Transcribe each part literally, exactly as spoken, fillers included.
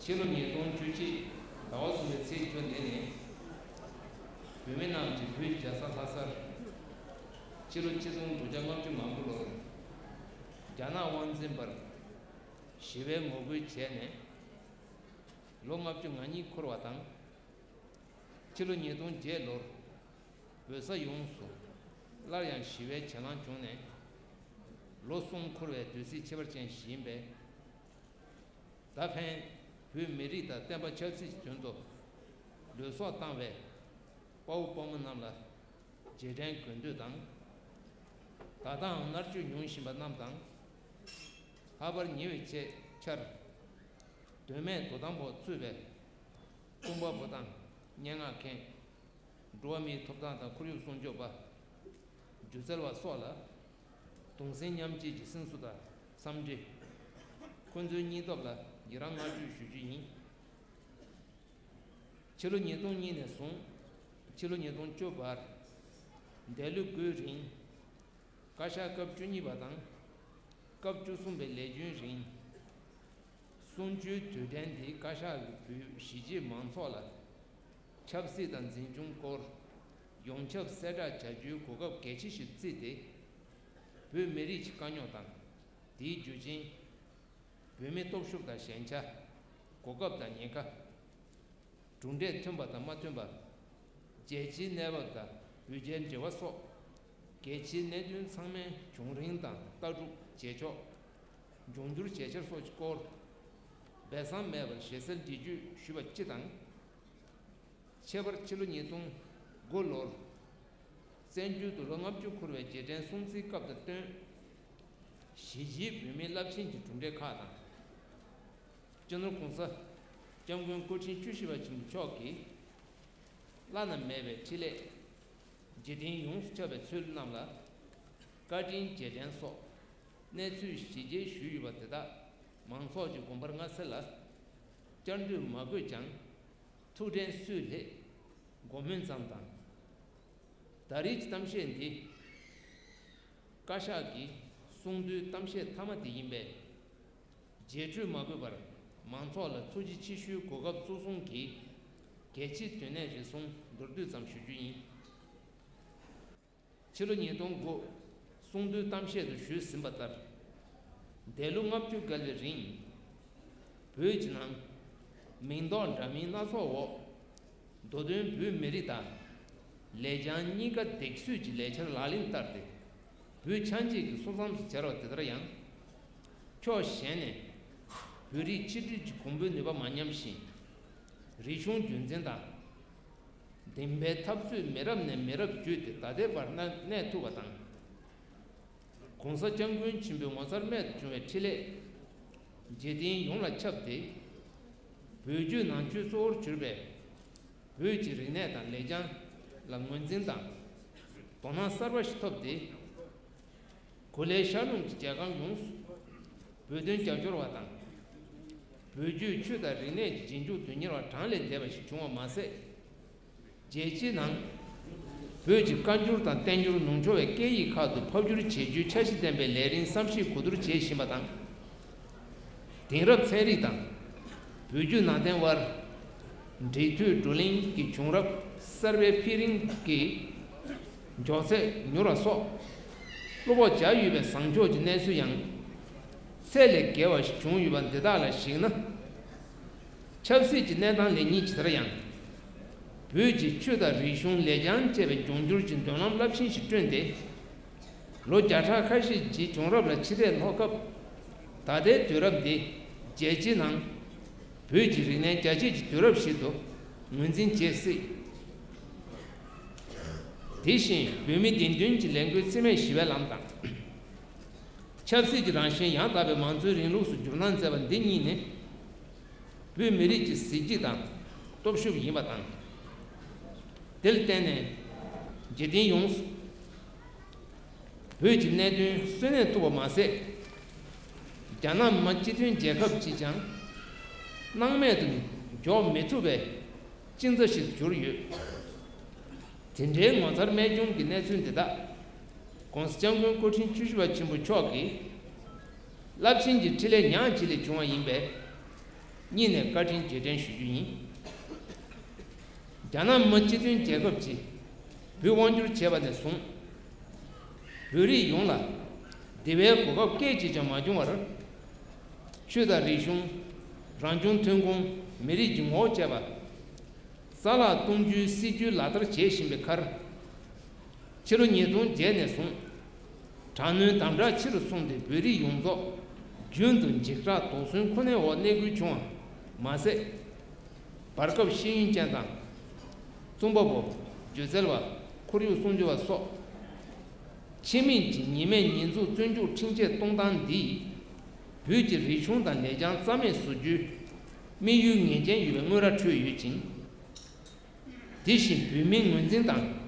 ཕྱི་ལོ་ཉིས་སྟོང་བཅུ་གཅིག་ཟླ་བ་གསུམ་པའི་ཚེས་བཅུ་འདི་ནི། བོད་མི་རྣམས་ཀྱིས་བོད་ཀྱི་རྒྱལ་ས་ལྷ་སར་ཕྱི་ལོ་ཆིག་སྟོང་དྲུག་བརྒྱ་ལྔ་བཅུ་ང་དགུ་ལོར་རྒྱ་ནག་དབང་འཛིན་པར་ཞི་བའི་ངོ་རྒོལ་བྱས་ནས་ལོ་ལྔ་བཅུ་ང་གཉིས་འཁོར་བ་དང་། ཕྱི་ལོ་ཉིས་སྟོང་བརྒྱད་ལོར་བོད་ས་ཡོངས་སུ་སླར་ཡང་ཞི་བའི་གྱེན་ལངས་བྱུང་ནས་ལོ་གསུམ་འཁོར་བའི་དུས་ཚིགས་ཁྱད་པར་ཅན་ཞིག་ཡིན་པས། ད་ཕན་བོད་མི་རིགས་དང་བསྟན་པ་ཆབ་སྲིད་ཀྱི་དོན་དུ་ལུས་སྲོག་བཏང་བའི་དཔའ་བོ་དཔའ་མོ་རྣམས་ལ་རྗེས་དྲན་དགོས་འདོད་དང་། ད་ལྟའང་མནར་གཅོད་མྱོང་བཞིན་པ་རྣམས་དང་། ལྷག་པར་ཉེ་བའི་ཆེད་ཆར་མདོ་སྨད་དོ་དམ་འོག་ཚུད་པའི་ཀུན་དགའ་བོ་དང་སྙན་ངག་མཁན། འགྲོ་བ་མིའི་ཐོབ་ཐང་དང་ཁོར་ཡུག་སྲུང་སྐྱོབ་པ། སྒྱུ་རྩལ་བ་སོགས་ལ་གདུང་སེམས་མཉམ་སྐྱེད་ཀྱི་སེམས་གསོ་དང་འཚམས་འདྲི། ཁོང་ཚོའི་སྙིང་སྟོབས་ལ་ཡི་རང་བསྔགས་བརྗོད་ཞུ་རྒྱུ་ཡིན། ཕྱི་ལོ་ཉིས་སྟོང་གཉིས་ནས་བཟུང་ཕྱི་ལོ་ཉིས་སྟོང་བཅུ་བར་འདས་ལོ་དགུའི་རིང་བཀའ་ཤག་སྐབས་བཅུ་གཉིས་པ་དང་སྐབས་བཅུ་གསུམ་པའི་ལས་རྒྱུན་རིང་། གསུམ་བཅུའི་དུས་དྲན་འདིའི་བཀའ་ཤག་གིས་བོད་གཞིས་བྱེས་མང་ཚོགས་ལ་ཆབ་སྲིད་དང་འཛིན་སྐྱོང་སྐོར་ཡོངས་ཁྱབ་གསལ་བསྒྲགས་བྱ་རྒྱུའི་གོ་སྐབས་གལ་ཆེ་ཞིག་བརྩིས་ཏེ། བོད་མི་རིགས་ཀྱི་དཀའ་རྙོག་དང་། དེའི་རྒྱུ་རྐྱེན། བོད་མིའི་སྟོབས་ཤུགས་དང་ཞན་ཆ། གོ་སྐབས་དང་ཉེན་ཁ། གྲུབ་འབྲས་ཐོན་པ་དང་མ་ཐོན་པ། རྒྱལ་སྤྱིའི་གནས་བབ་དང་བོད་རྒྱའི་འབྲེལ་བ་སོགས། གལ་ཆེའི་གནད་དོན་ཚང་མའི་བྱུང་རིམ་དང་ལྟ་གྲུབ་བྱེད་ཕྱོགས། འབྱུང་འགྱུར་བྱེད་འཆར་སོགས་ཀྱི་སྐོར། སྦས་གསང་མེད་པར་ཞིབ་གསལ་འགྲེལ་བརྗོད་ཞུས་པ་སྤྱི་དང་། ཁྱད་པར་ཕྱི་ལོ་ཉིས་སྟོང་དགུ་ལོར་བཙན་བྱོལ་དུ་ལོ་ལྔ་བཅུ་འཁོར་བའི་རྗེས་དྲན་སྲུང་བརྩིའི་སྐབས་དང་བསྟུན། གཞིས་བྱེས་བོད་མིའི་རླབས་ཆེན་གྱི་གྲུབ་འབྲས་ཁག་དང་། སྤྱི་ནོར་༸གོང་ས་༸སྐྱབས་མགོན་སྐུ་ཕྲེང་བཅུ་བཞི་པ་ཆེན་པོ་མཆོག་གིས་བླ་ན་མེད་པའི་འཕྲིན་ལས། འཇིག་རྟེན་ཡོངས་སུ་ཁྱབ་པའི་ཚུལ་རྣམས་ལ་བཀའ་དྲིན་རྗེས་དྲན་སོགས་གནས་ཚུལ་ཞིབ་དཔྱད་ཞུས་ཡོད་པ་དེ་དག་མང་ཚོགས་ཀྱི་དགོངས་པར་མངའ་གསལ་ལ་བསྐྱར་ཟློས་མ་དགོས་ཀྱང་། ཐུགས་དྲན་སུས་ལེགས་དགོངས་མོལ་ཙམ་དང་། ད་རེས་ཀྱི་གཏམ་བཤད་འདི་བཀའ་ཤག་གི་གསུང་བསྡུའི་གཏམ་བཤད་མཐའ་མ་དེ་ཡིན་པས། རྗེས་སྤྲོད་མ་དགོས་པར་མང་ཚོགས་ལ་ཐུགས་རྗེ་ཆེ་ཞུའི་གོ་སྐབས་གཙོ་བཟུང་གིས་གལ་ཆེའི་དོན་གནད་རེ་ཟུང་མདོར་བསྡུས་ཙམ་ཞུ་རྒྱུ་ཡིན། ཕྱི་ལོ་ཉིས་སྟོང་དགུ་གསུང་བསྡུའི་གཏམ་བཤད་དུ་ཞུས་ཟིན་པ་ལྟར། འདས་ལོ་ལྔ་བཅུ་བརྒལ་བའི་རིང་། བོད་ཀྱི་ནང་མིང་འདོགས་འདྲ་མིན་སྣ་ཚོགས་འོག་མདོ་དོན་བོད་མི་རིགས་དང་ལེགས་བྱང་གཉིས་ཀ་འདེགས་གསོས་ཀྱི་ལས་འཆར་ལག་ལེན་བསྟར་ཏེ། བོད་ཆ་འཇིག་གི་སོ་མཚམས་སུ་གྱར་བ་དེ་ལྟར་ཡང་། ཕྱོགས་གཞན་ནས་བོད་རིགས་ཆིག་སྒྲིལ་གྱི་གོང་བུའི་ནུས་པ་མ་ཉམས་ཤིང་། རིག་གཞུང་རྒྱུན་འཛིན་དང་། བདེན་པའི་འཐབ་རྩོད་མི་རབས་ནས་མི་རབས་བརྒྱུད་དེ་ད་ལྟའི་བར་གནས་ཐུབ་པ་དང་། ༸གོང་ས་༸སྐྱབས་མགོན་ཆེན་པོའི་ངོ་མཚར་རྨད་དུ་བྱུང་བའི་འཕྲིན་ལས་འཇིག་རྟེན་ཡོངས་ལ་ཁྱབ་སྟེ། བོད་བརྒྱུད་ནང་ཆོས་གཙོ་བོར་གྱུར་པའི་བོད་ཀྱི་རིག་གནས་དང་ལེགས་བྱང་ལ་ངོས་འཛིན་དང་དོ་སྣང་གསར་པ་ཞིག་ཐོབ་སྟེ། གོ་ལའི་ཤར་ནུབ་ཀྱི་རྒྱལ་ཁམས་ཡོངས་སུ་བོད་དོན་རྒྱབ་སྐྱོར་བ་དང་། བོད་བརྒྱུད་ཆོས་དང་རིག་གནས་ཀྱི་རྗེས་འཇུག་དོན་གཉེར་བ་གྲངས་ལས་འདས་པ་ཞིག་བྱུང་བ་མ་ཟད། རྒྱལ་སྤྱིའི་ནང་བོད་ཀྱི་བཀའ་འགྱུར་དང་བསྟན་འགྱུར་ནུབ་ཕྱོགས་པའི་སྐད་ཡིག་ཁག་ཏུ་ཕབ་བསྒྱུར་བྱེད་རྒྱུའི་འཆར་གཞི་ལྡན་པའི་ལས་རིམ་བསམ་གཞིག་གོ་བསྡུར་བྱེད་བཞིན་པ་དང་། དེང་རབས་ཚན་རིག་དང་བོད་བརྒྱུད་ནང་བསྟན་དབར་འབྲེལ་མཐུད་བགྲོ་གླེང་གི་བྱུང་རབས་གསར་པའི་འཕེལ་རིམ་གྱི་མགྱོགས་ཚད་མྱུར་བ་སོགས། བློ་ཕོག་བྱ་ཡོད་པའི་བཟང་ཕྱོགས་ཀྱི་གནས་ཚུལ་ཡང་ཚད་ལས་བརྒལ་བ་ཞིག་བྱུང་ཡོད་པ་འདི་དག་ལ་གཞིགས་ན། ཆབ་སྲིད་ཀྱི་གནས་སྟངས་ལེགས་ཉེས་ཇི་ལྟར་ཡང་། བོད་ཀྱི་ཆོས་དང་རིག་གཞུང་ལེགས་བྱང་བཅས་པའི་འབྱུང་འགྱུར་གྱི་མདུན་ལམ་རླབས་ཆེན་ཞིག་བསྐྲུན་ཏེ། ལོ་བརྒྱ་ཕྲག་ཁ་ཤས་ཀྱི་བྱུང་རབས་ལ་ཕྱི་བལྟས་ལྷོ་ཁ། ད་ལྟའི་དུས་རབས་འདི་རྒྱལ་སྤྱིའི་ནང་བོད་ཀྱི་རིག་གནས་རྒྱ་སྐྱེད་ཀྱི་དུས་རབས་ཤིག་ཏུ་ངོས་འཛིན་བྱེད་སྲིད། དེ་བཞིན་བོད་མི་བདེན་དོན་གྱི་ལས་འགུལ་རྩིས་མེད་ཞི་བའི་ལམ་དང་། ཆབ་སྲིད་ཀྱི་རང་བཞིན་ཡང་དག་པའི་མང་གཙོའི་རིང་ལུགས་སུ་བསྒྱུར་གནང་མཛད་པ་འདི་གཉིས་ནི། བོད་མི་རིགས་ཀྱི་གཟི་བརྗིད་དང་སྟོབས་ཤུགས་ཡིན་པ་དང་། དེར་བརྟེན་ནས་འཇིག་རྟེན་ཡོངས་སུ་བོད་ཀྱི་གནད་དོན་གསོན་གནས་ཐུབ་པ་མ་ཟད། རྒྱ་ནག་མི་དམངས་སྤྱི་མཐུན་རྒྱལ་ཁབ་ཀྱིས་ཀྱང་སྣང་མེད་དུ་འཇོག་མི་ཐུབ་པའི་གཅིག་མཚུངས་ཤིག་གྱུར་ཡོད། དེ་འདྲའི་ངོ་མཚར་རྨད་བྱུང་གི་གནས་ཚུལ་འདི་དག་༸གོང་ས་༸སྐྱབས་མགོན་སྐུ་ཕྲེང་བཅུ་བཞི་པ་ཆེན་པོ་མཆོག་གིས་རླབས་ཆེན་གྱི་འཕྲིན་ལས་ཉག་གཅིག་ལས་བྱུང་བ་ཡིན་པས། སྙིང་ནས་བཀའ་དྲིན་རྗེས་དྲན་ཞུ་རྒྱུ་ཡིན། རྒྱ་ནག་མི་དམངས་སྤྱི་མཐུན་རྒྱལ་ཁབ་ཀྱིས་བོད་དབང་བསྒྱུར་བྱས་པ་ནས་བཟུང་། བོད་རིགས་ཡོངས་ལ་བདེ་བའི་གོ་སྐབས་སྐད་ཅིག་ཀྱང་མ་བྱུང་བར། ཆོས་དང་རིག་གཞུང་། རང་བྱུང་ཐོན་ཁུངས། མི་རིགས་ཀྱི་ངོ་བོ་བཅས་པ་རྩ་བརླག་གཏོང་རྒྱུའི་སྲིད་ཇུས་ལག་བསྟར་བྱེད་བཞིན་པའི་ཁར། ཕྱི་ལོ་ཉིས་སྟོང་བརྒྱད་ནས་བཟུང་། དྲག་གནོན་དམ་དྲག་ཆེ་རུ་སོང་སྟེ། བོད་རིགས་ཡོངས་རྫོགས་རྒྱུན་དུ་འཇིགས་སྐྲག་དོགས་ཟོན་ཁོ་ནའི་འོག་གནས་ཁུལ་བྱུང་བ་མ་ཟད། བར་སྐབས་ཤེས་ཡོན་ཅན་དང་། རྩོམ་པ་པོ། སྒྱུ་རྩལ་བ། ཁོར་ཡུག་སྲུང་སྐྱོབ་པ་སོགས། ཕྱི་མིག་གིས་ཉི་མས་ཉེས་འཛུགས་བཙོན་འཇུག་ཁྲིམས་ཆད་གཏོང་སྟངས་འདིས། བོད་ཀྱི་རིག་གཞུང་དང་ལེགས་བྱང་རྩ་མེད་བཟོ་རྒྱུའི་དམིགས་ཡུལ་ངེས་ཅན་ཡོད་པའི་སྔོན་ར་འཕྲོད་ཡོད་ཅིང་། དེ་བཞིན་བོད་མིའི་ངོས་འཛིན་དང་།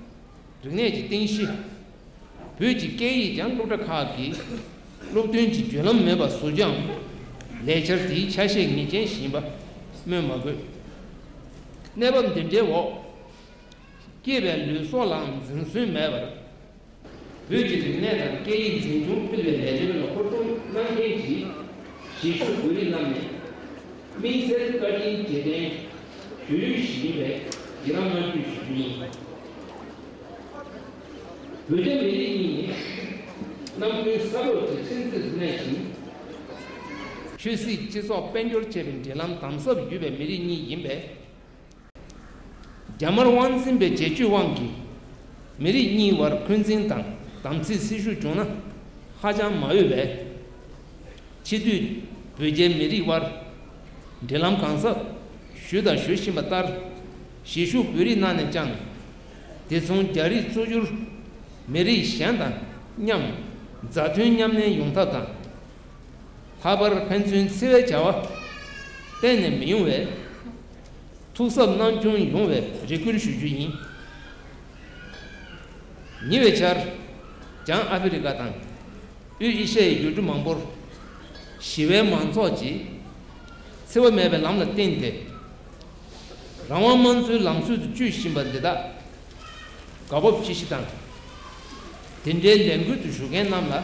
རིག་གནས་ཀྱི་རྟེན་གཞི། བོད་ཀྱི་སྐད་ཡིག་ཀྱང་སློབ་གྲྭ་ཁག་གི་སློབ་སྟོན་གྱི་བརྒྱུད་ལམ་མེད་པར་བཟོ་རྒྱུའང་ལས་འཆར་དེའི་ཆ་ཤས་ངེས་ཅན་ཞིག་ཡིན་པ་སྨོས་མ་དགོས། གནས་བབ་འདི་འདྲའི་འོག་སྐྱེས་པའི་ལུས་སྲོག་ལའང་འཛིན་སྲོལ་མེད་པར། བོད་ཀྱི་རིག་གནས་དང་སྐད་ཡིག་འཛིན་སྐྱོང་སྤེལ་བའི་ལས་དོན་ལ་མཁོ་སྤྲོད་གནང་མཁན་གྱི་གཞིས་བཞུགས་བོད་རིགས་རྣམས་ནས་དམིགས་བསལ་བཀའ་དྲིན་རྗེས་དྲན་ཞུ་ཡུལ་ཞིག་ཡིན་པས་རྗེས་རང་མ་ཞུས་ཞུ་རྒྱུ་ཡིན། བོད་རྒྱ་མི་རིགས་གཉིས་ནི་ནམ་རྒྱུན་ས་ཕོད་ཀྱི་ཚན་རྩིས་སུ་གནས་ཤིང་། ཆོས་སྲིད་སྤྱི་ཚོགས་དཔལ་འབྱོར་བཅས་པའི་འབྲེལ་ལམ་དམ་ཟབ་ཡོད་པའི་མི་རིགས་གཉིས་ཡིན་པས། རྒྱ་དམར་དབང་འཛིན་པའི་རྒྱལ་ཇུས་དབང་གིས་མི་རིགས་གཉིས་བར་འཁོན་འཛིན་དང་དམ་ཚིག་སྲི་ཞུ་བྱུང་ན་ཧ་ཅང་མ་འོས་པས། ཕྱི་དུས་བོད་རྒྱའི་མི་རིགས་དབར་འབྲེལ་ལམ་གང་ཟབ་ཞུས་དང་ཞུ་བཞིན་པ་ལྟར། གཞིས་བཞུགས་བོད་རིགས་ནང་ནས་ཀྱང་དེ་མཚུངས་རྒྱ་རིགས་གཙོ་གྱུར་མི་རིགས་གཞན་དང་མཉམ་མཛའ་མཐུན་མཉམ་གནས་ཡོང་ཐབས་དང་། ལྷག་པར་ཕན་ཚུན་འཚེ་བའི་བྱ་བ་གཏན་ནས་མི་ཡོང་བའི་ཐུགས་གཟབ་གནང་སྐྱོང་ཡོང་བའི་རེ་སྐུལ་ཞུ་རྒྱུ་ཡིན། ཉེ་བའི་ཆར་བྱང་ཨ་ཧྥེ་རི་ཁ་དང་དབུས་ཨེ་ཤ་ཡའི་ཡུལ་གྲུ་མང་པོར་ཞི་བའི་མང་ཚོགས་ཀྱིས་འཚེ་བ་མེད་པའི་ལམ་ལ་བརྟེན་ཏེ། རང་དབང་དམངས་གཙོའི་ལམ་སྲོལ་དུ་བསྐྱོད་བཞིན་པ་འདི་དག་དགའ་སྤོབས་ཆེ་བཞི་དང་། དེ་འདྲའི་ལས་འགུལ་དུ་ཞུགས་མཁན་རྣམས་ལ་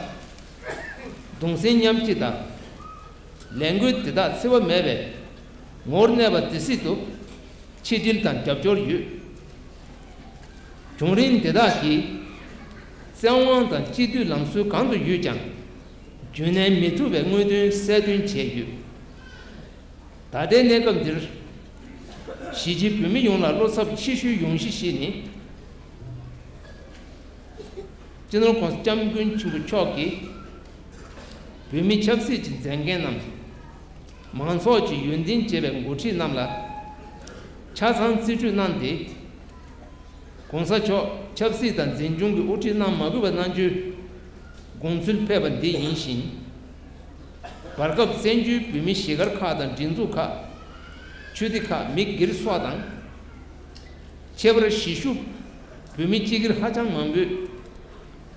གདུང་སེམས་མཉམ་སྐྱེད་དང་། ལས་འགུལ་དེ་དག་འཚེ་བ་མེད་པའི་ངོ་བོར་གནས་པ་དེ་སྲིད་དུ་ཆིག་སྒྲིལ་དང་རྒྱབ་སྐྱོར་ཡོད། བྱུང་རིམ་དེ་དག་གིས་བཙན་དབང་དང་སྤྱི་འཐུས་ལམ་སྲོལ་གང་དུ་ཡོད་ཀྱང་རྒྱུན་གནས་མི་ཐུབ་པའི་དངོས་དོན་གསལ་སྟོན་བྱས་ཡོད། ད་ལྟའི་གནས་སྐབས་འདིར་གཞིས་བྱེས་བོད་མི་ཡོངས་ལ་བློ་འཚབ་ཆེ་ཤོས་ཡོང་གཞི་ཞིག་ནི། སྤྱི་ནོར་༸གོང་ས་༸སྐྱབས་མགོན་ཆེན་པོ་མཆོག་གིས་བོད་མི་ཆབ་སྲིད་ཀྱི་མཛད་འགན་རྣམས་མང་ཚོགས་ཀྱི་ཡོན་ཏན་བྱེད་པའི་འགོ་ཁྲིད་རྣམས་ལ་ཆ་ཚང་རྩིས་སྤྲོད་གནང་སྟེ། ༸གོང་ས་མཆོག་ཆབ་སྲིད་དང་འཛིན་སྐྱོང་གི་དབུ་ཁྲིད་གནང་མ་དགོས་པ་གནང་རྒྱུའི་དགོངས་ཚུལ་ཕེབས་པ་འདི་ཡིན་ཞིང་། བར་སྐབས་བཙན་བྱོལ་བོད་མིའི་གཞིས་སྒར་ཁག་དང་སྒྲིག་འཛུགས་ཁག་ཆོས་སྡེ་ཁག་མི་སྒེར་སོགས་དང་། ཁྱད་པར་གཞིས་བཞུགས་བོད་མི་སྤྱི་སྒེར་ཧ་ཅང་མང་པོས་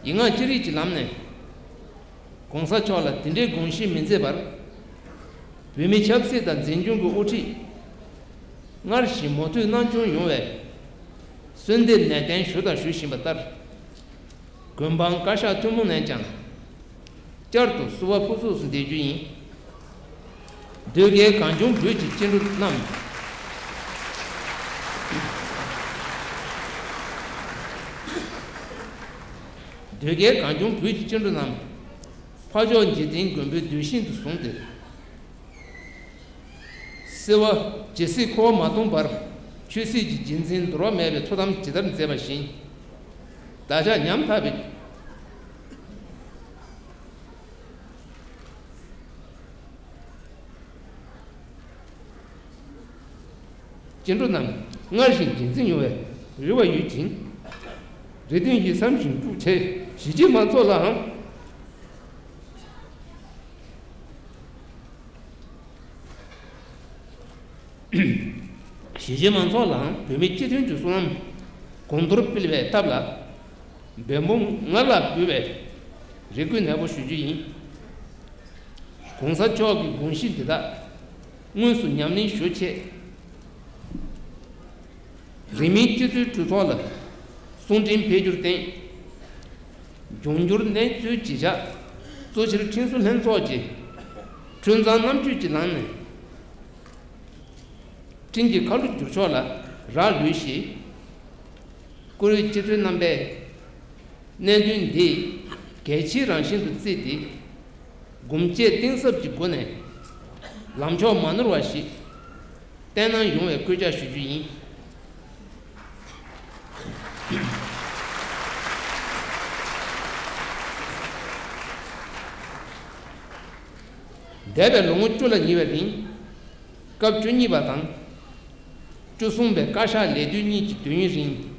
ཡིག་ངག་ཅི་རིགས་ཀྱི་ལམ་ནས་༸གོང་ས་མཆོག་ལ་དེ་འདྲའི་དགོངས་བཞེས་མི་མཛད་པར། བོད་མི་ཆབ་སྲིད་དང་འཛིན་སྐྱོང་གི་དབུ་ཁྲིད་སྔར་བཞིན་མོས་མཐུན་གནང་སྐྱོང་ཡོང་བའི་གསོལ་འདེབས་ནན་ཏན་ཞུ་དང་ཞུ་བཞིན་པ་ལྟར། མགོན་འབངས་བཀའ་ཤག་ཐུན་མོང་ནས་ཀྱང་བསྐྱར་དུ་བསུ་བ་ཕུར་ཚུགས་སུ་འདེབས་རྒྱུ་ཡིན། དོལ་རྒྱལ་གངས་ལྗོངས་བོད་ཀྱི་སྐྱེ་འགྲོ་རྣམས། དོལ་རྒྱལ་གངས་ལྗོངས་བོད་ཀྱི་སྐྱེ་འགྲོ་རྣམས། འཕགས་མཆོག་འཇིག་རྟེན་མགོན་པོའི་གདུལ་ཞིང་དུ་བཟུང་སྟེ། བསིལ་བ་ཇི་སྲིད་འཁོར་བ་མ་སྟོངས་བར་ཆོས་སྲིད་ཀྱི་རྒྱུན་འཛིན་འདོར་བ་མེད་པའི་ཐུགས་དམ་ཇི་ལྟར་མཛད་པ་བཞིན། བདག་ཅག་ཉམ་ཐག་པའི་སྐྱེ་འགྲོ་རྣམས་སྔར་བཞིན་རྒྱུན་འཛིན་ཡོང་བའི་རེ་བ་ཡོད་ཅིང་། རེ་འདུན་ཡིད་བསམ་བཞིན་འགྲུབ་ཆེད་གཞིས་བྱེས་མང་ཚོགས་ལའང་། གཞིས་བྱེས་མང་ཚོགས་ལའང་བོད་མིའི་སྤྱི་མཐུན་གྱི་བསོད་ནམས་གོང་མཐོར་སྤེལ་བའི་ཐབས་ལ་འབད་འབུངས་སྔར་ལས་འབུལ་བའི་རེ་སྐུལ་ནན་པོ་ཞུ་རྒྱུ་ཡིན། ༸གོང་ས་མཆོག་གི་དགོངས་གཞི་འདི་དག་དངོས་སུ་ཉམས་ལེན་ཞུ་ཆེད། རིང་མིན་སྤྱི་འཐུས་གྲོས་ཚོགས་ལ་གསུང་འཕྲིན་ཕེབས་རྒྱུར་བརྟེན། འབྱུང་འགྱུར་གནས་ཚུལ་ཇི་བཞག་གཙོ་ཆེར་ཁྲིམས་བཟོ་ལྷན་ཚོགས་ཀྱི་ཁྲིམས་གཙང་རྣམ་དཔྱོད་ཀྱི་ལམ་ནས་ སྤྲིན་གྱི་ཁ་ལོ་བསྒྱུར་ཕྱོགས་ལ་རག་ལུས་ཤིག། བཀུར་འོས་སྤྱི་འཐུས་རྣམ་པས་གནད་དོན་འདི་གལ་ཆེའི་རང་བཞིན་དུ་བརྩིས་ཏེ། སྒོམ་བྱེད་གཏིང་ཟབ་ཀྱི་སྒོ་ནས་ལམ་ཕྱོགས་མ་ནོར་བ་ཞིག་བསྟན་གནང་ཡོང་བའི་སྐུལ་ལྕག་ཞུ་རྒྱུ་ཡིན། འདས་པའི་ལོ་ངོ་བཅུ་ལ་ཉེ་བའི་རིང་། སྐབས་བཅུ་གཉིས་པ་དང་། བཅུ་གསུམ་པའི་བཀའ་ཤག་ལས་དུས་གཉིས་ཀྱི་དུས་ཡུན་རིང་།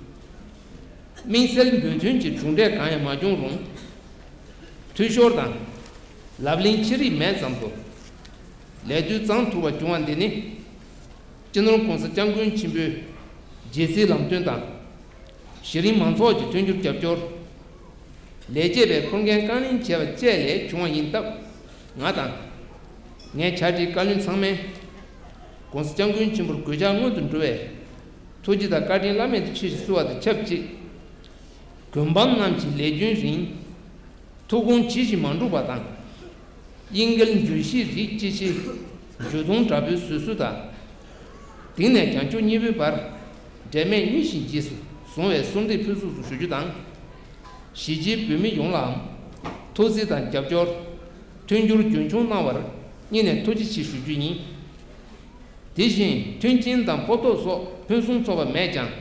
དམིགས་བསལ་འབོད་མཚོན་གྱི་གྲུབ་འབྲས་གང་ཡང་མ་བྱུང་རུང་། འཐུས་ཤོར་དང་ལབ་གླེང་ཅི་རིགས་མེད་ཙམ་དུ། ལས་དུས་གཙང་ཐུབ་པ་བྱུང་བ་འདི་ནི། སྤྱི་ནོར་༸གོང་ས་༸སྐྱབས་མགོན་ཆེན་པོའི་རྗེས་སྲིད་ལམ་སྟོན་དང་། གཞི་རིམ་མང་ཚོགས་ཀྱི་མཐུན་འགྱུར་རྒྱབ་སྐྱོར། ལས་བྱེད་པའི་ཁུར་འགན་བཀའ་ལན་བྱས་པ་བཅས་ལས་བྱུང་བ་ཡིན་སྟབས། ང་དང་། ངའི་བྱ་བྲལ་བཀའ་བློན་ཚང་མས། ༸གོང་ས་༸སྐྱབས་མགོན་ཆེན་པོར་གུས་ཕྱག་སྔོན་དུ་འགྲོ་བའི་ཐུགས་རྗེ་དང་བཀའ་དྲིན་བླ་མེད་དུ་ཆེ་ཞེས་གསོལ་བ་དང་ཆབས་ཅིག། དགོན་པ་རྣམས་ཀྱི་ལས་རྒྱུན་རིང་། ཐུགས་དགོངས་ཇི་བཞིན་མ་འགྲུབ་པ་དང་། དབྱིན་སྐད་འགྲེལ་བཤད་རིགས་ཅི་ཆེ། འཇུ་བརྡུང་དྲག་པོའི་བཟོད་གསོལ་དང་། དེང་ནས་བྱང་ཆུབ་གཉིས་པོའི་བར། འབྲལ་མེད་གཉིས་བཞིན་རྗེས་སུ་བཟུང་བའི་གསོལ་འདེབས་ཕུན་སུམ་ཚོགས་ཞུ་རྒྱུ་དང་། གཞིས་བྱེས་བོད་མི་ཡོངས་ལའང་། ཐུགས་བརྩེ་དང་རྒྱབ་སྐྱོར། མཐུན་འགྱུར་རྒྱུན་འཁྱོངས་གནང་བར་སྙིང་ནས་ཐུགས་རྗེ་ཆེ་ཞུ་རྒྱུ་ཡིན། དེ་བཞིན་མཐུན་རྐྱེན་དང་སྤོབས་མདོག་སོགས་ཕུན་སུམ་ཚོགས་པ་མེད་ཀྱང་།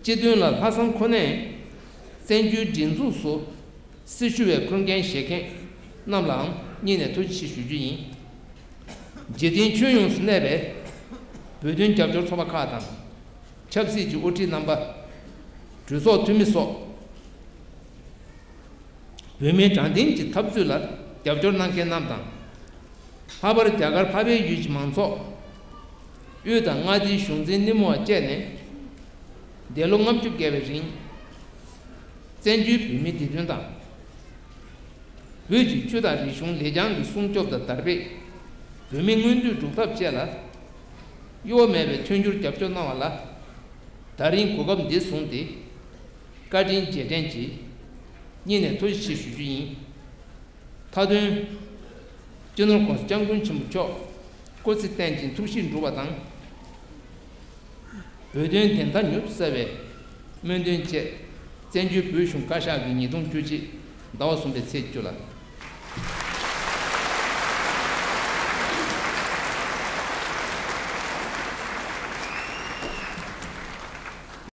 སྤྱི་དོན་ལ་ལྷག་བསམ་ཁོ་ནས་བཙན་བྱོལ་སྒྲིག་འཛུགས་སུ་སྲི་ཞུ་བའི་ཁུར་འགན་བཞེས་མཁན་རྣམས་ལའང་སྙིང་ནས་ཐུགས་རྗེ་ཆེ་ཞུ་རྒྱུ་ཡིན། འཇིག་རྟེན་ཁྱོན་ཡོངས་སུ་གནས་པའི་བོད་དོན་རྒྱབ་སྐྱོར་ཚོགས་པ་ཁག་དང་། ཆབ་སྲིད་ཀྱི་དབུ་ཁྲིད་རྣམ་པ། གྲོས་ཚོགས་འཐུས་མི་སོགས། བོད་མིའི་དྲང་བདེན་གྱི་འཐབ་རྩོད་ལ་རྒྱབ་སྐྱོར་གནང་མཁན་རྣམས་དང་། ལྷག་པར་རྒྱ་གར་འཕགས་པའི་ཡུལ་གྱི་མང་ཚོགས། དབུས་དང་མངའ་སྡེའི་གཞུང་འཛིན་སྣེ་མོ་བ་བཅས་ནས། འདས་ལོ་ལྔ་བཅུ་བརྒལ་བའི་རིང་། བཙན་བྱོལ་བོད་མིའི་བདེ་དོན་དང་། བོད་ཀྱི་ཆོས་དང་རིག་གཞུང་ལེགས་བྱང་གི་སྲུང་སྐྱོབ་དང་དར་སྤེལ། བོད་མིའི་མངོན་འདོད་སྒྲུབ་ཐབས་བཅས་ལ། གཡོ་བ་མེད་པའི་མཐུན་འགྱུར་རྒྱབ་སྐྱོར་གནང་བ་ལ། ད་རིང་གོ་སྐབས་འདི་བཟུང་སྟེ། བཀའ་དྲིན་རྗེས་དྲན་གྱིས་སྙིང་ནས་ཐུགས་རྗེ་ཆེ་ཞུ་རྒྱུ་ཡིན། མཐའ་དོན། སྤྱི་ནོར་༸གོང་ས་༸སྐྱབས་མགོན་ཆེན་པོ་མཆོག་སྐུ་ཚེ་བརྟན་ཅིང་ཐུགས་གཤིས་འགྲུབ་པ་དང་། བོད་དོན་བདེན་མཐའ་མྱུར་དུ་གསལ་བའི་སྨོན་འདུན་བཅས། བཙན་བྱོལ་བོད་གཞུང་བཀའ་ཤག་གིས་ཉིས་སྟོང་བཅུ་གཅིག་ཟླ་བ་གསུམ་པའི་ཚེས་བཅུ་ལ་